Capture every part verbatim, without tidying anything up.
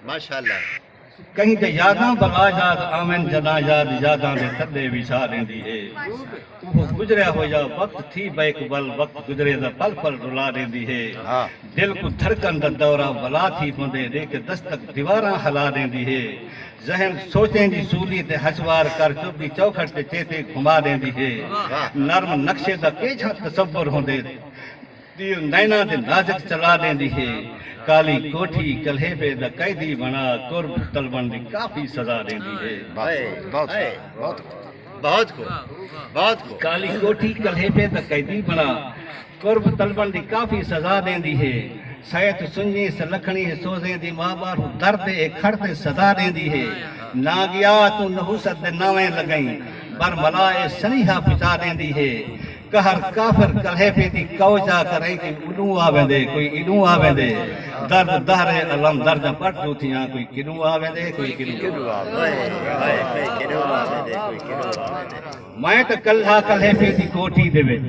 ماشاءاللہ۔ کہیں دے یاداں بلا یاد آون جݙاں، یاد یاداں دے تلے وچھا ݙیندی ہے۔ اوہو گزریا ہویا وقت تھی بیک ول، وقت گزرے دا پل پل رلا ݙیندی ہے۔ ہاں۔ دل کوں دھڑکن دا دورہ ولا تھی پوندے، ݙے کے دستک دیواراں ہلا ݙیندی ہے۔ ذہن سوچیں دی سولی تے ہسوار کر، چپ دی چوکھٹ تے چیتے گھما ݙیندی ہے۔ واہ۔ نرم نقشے دا کیجھا تصور ہوندے، تیر نیناں دے نازک چلا ݙیندی ہے۔ کالی کوٹھی کلہیپے دا قیدی بݨا، قرب طلبݨ دی کافی سزا ݙیندی ہے۔ بہت، بہت، ہائے۔ بہت۔ بہت خوب، بہت خوب۔ کالی کوٹھی کلہیپے دا قیدی بݨا، قرب طلبݨ دی کافی سزا ݙیندی ہے۔ سیت سنڄی سلکھݨی ہے سوزیں دی ماں، ٻاہروں در تے اے کھڑ تے صدا ݙیندی ہے۔ نہ ڳیا توں نحوست دے ناویں لڳئیں، برملا اے سنیہا پچا ݙیندی ہے۔ قہر کافر کلہیپے دی کئو چا کریں، کوئی اݙوں آ ویندے، کوئی اݙوں آ ویندے۔ درد دہر الم درد پٹ ݙو تھیاں، کوئی کݙوں آ ویندے، کوئی کݙوں۔ میں تاں کلہا کلہیپے دی کوٹھی دے وچ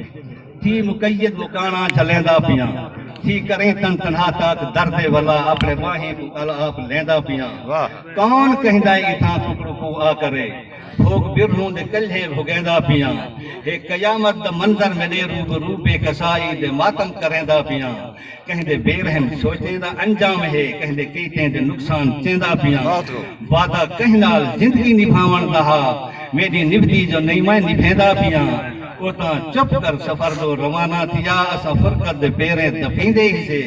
تھی مقید مکاݨاں جھلیندا پیاں، تھی کریں تن تنہا تاک درد ولا، اپݨے ٻاہیں کوں ڳل آپ لیندا پیاں۔ واہ۔ کون کہندا ہے اتھاں ککڑ کوں آ کرے، بھوک برہوں دے کلہے بھڳیندا پیاں۔ ہے قیامت دا منظر میݙے روبرو، بے کسائی دے ماتم کریندا پیاں۔ کہیں دے بے رحم سوچیں دا انجام ہے، کہیں دے کیتیں دے نقصان چیندا پیاں۔ بہت خوب۔ وعدہ کہیں نال زندگی نبھاوݨ دا ہا، میݙی نبھدی جو نہیں میں نبھیندا پیاں۔ او تاں چپ کر سفر ݙو روانہ تھیا، اساں فرقت دے پیریں دفیندے ہیسے۔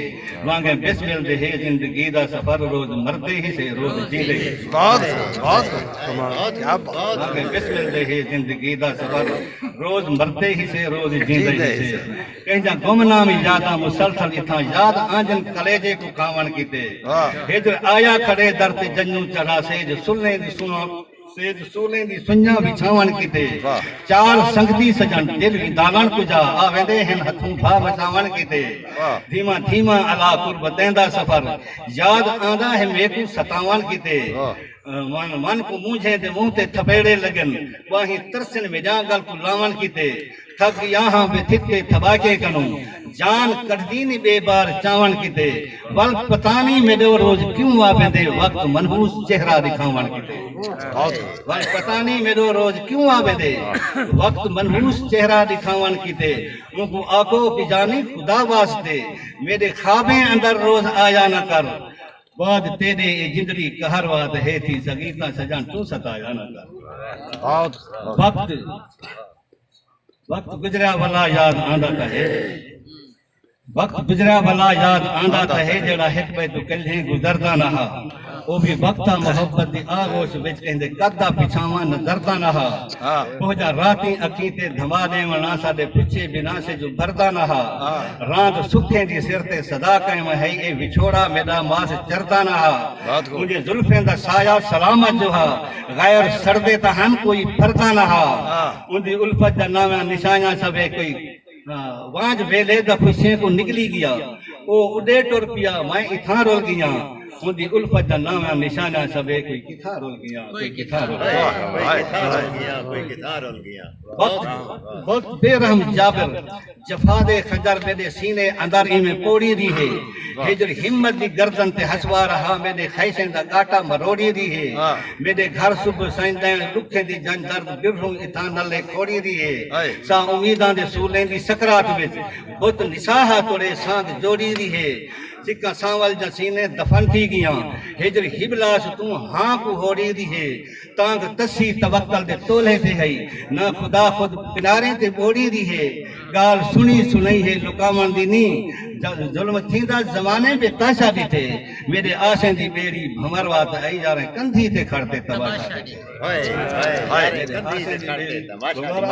وانگے بسمل دے ہے زندگی دا سفر، روز مردے ہیسے، روز جیندے ہیسے۔ بہت، بہت کمال۔ کیا بات۔ وانگے بسمل دے ہے زندگی دا سفر، روز مردے ہیسے، روز جیندے ہیسے۔ کہیں دیاں گمنام یاداں مسلسل اتھاں یاد آندن، کلیجے کوں کھاوݨ کیتے۔ واہ۔ ہجر آیا کھڑے در تے جنوں چڑھا، سیج سلیں دی سناں سیج سولیں دی سنڄاں وچھاوݨ کیتے۔ واہ۔ چار سنگتی سڄݨ دل وی دالݨ کجا، آ ویندے ہن ہتھوں بھا مچاوݨ کیتے۔ واہ۔ دھیماں دھیماں الا قربتیں دا سفر، یاد آندا ہے میکوں ستاوݨ کیتے۔ واہ۔ من، من کوں مونجھیں دے منہ تے تھپیڑے لڳن، ٻاہیں ترسن میݙیاں ڳل کوں لاوݨ کیتے۔ تھک ڳیا ہاں بے تھک تے تھٻاکے کنوں، جان کڈھدی نی ٻئے بار چاوݨ کیتے۔ ول پتہ نی میݙو روز کیوں آ ویندے، وقت منحوس چہرہ ݙکھاوݨ کیتے۔ ول پتہ نی میݙو روز کیوں آ ویندے، وقت منحوس چہرہ ݙکھاوݨ کیتے۔ اونکوں آکھو کہ جانی خدا واسطے، میݙے خوابیں اندر روز آیا نہ کر۔ بعد تیݙے اے جندڑی قہر وات ہے تھی سڳی، تاں سڄݨ توں ستایا نہ کر۔ وقت وقت گزریا ولا یاد آندا تاں ہے۔ وقت گزریا ولا یاد آندا تاں ہے، جیڑھا ہک ٻئے توں کلھیں گزردا نہ ہا۔ او وی وقت آ محبت دی آغوش وچ، کہیں دے قد دا پچھاواں نظردا نہ ہا۔ ہاں۔ ٻہہ جا راتیں اکھیں تے دھما ݙیوݨ آ، ساݙے پچھے بنا سجھ ابھردا نہ ہا۔ ہاں۔ راند سکھیں دی سر تے صدا قائم ہئی، اے وچھوڑا میݙا ماس چردا نہ ہا۔ بہت خوب۔ اونجے زلفیں دا سایہ سلامت جو ہا، غیر سڑدے تاں ہن کوئی پھردا نہ ہا۔ ہاں۔ اوندی الفت دا ناویاں نشانیاں سوے کوئی، ہاں، وانجھ ویلے دا خوشیں کوں نکلی ڳیا۔ او اݙے ٹر پیا، میں اتھاں رل ڳیاں۔ اوندی الفت دا ناویاں نشانیاں سوے کوئی کتھاں رل ڳیاں، کوئی کتھاں رل ڳیاں۔ کوئی کتھاں رل ڳیاں، کوئی کتھاں رل ڳیاں۔ وقت، وقت بے رحم جابر، جفا دے خنجر میݙے سینے اندر ایویں پوڑی دی ہے۔ واہ۔ ہجر ہمت دی گردن تے ہسوار ہا، میݙے خواہشیں دا کاٹا مروڑی دی ہے۔ ہاں۔ میݙے گھر صبح سائیں دین لکھیں دی جنج، درد برہوں اتھاں نلے کھوڑی دی ہے۔ ہائے۔ ساہ امیداں دے سولیں دی سکرات وچ، بت نساہا توڑے سانگ جوڑی دی ہے۔ سکاں سانول جاں سینے دفن تھی ڳیاں، ہجر ہبلاس توں ہاں کوں ہوڑی دی ہے۔ تانگھ تسی توکل دے تولھے تے ہئی، نہ خدا خود کناریں تے ٻوڑی دی ہے۔ ڳالھ سݨی سݨائی ہے لکاوݨ دی نی، ظ-، ظلم تھیندا زمانے بے تاشا ݙٹھے۔ میݙے آسیں دی ٻیڑی بھنور وات آئی، یاریں کندھی تے کھڑ تے تماشا ݙٹھے۔ ہائے، ہائے، ہائے، کندھی تے کھڑ تے تماشا ݙٹھے۔